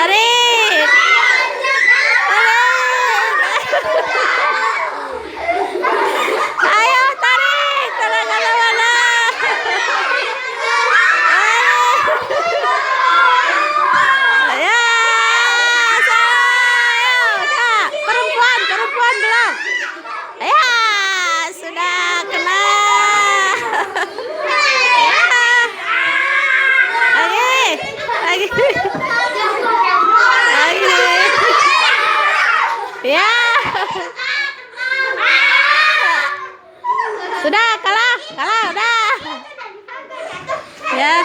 Tarik. Tarik. Ayo tarik. Kalau kalau mana? Ya, ayo, Kak. Perempuan, perempuan belum. Ya, sudah kena. Ya. Lagi, lagi, lagi. Ya. Sudah kalah, kalah, udah. Ya.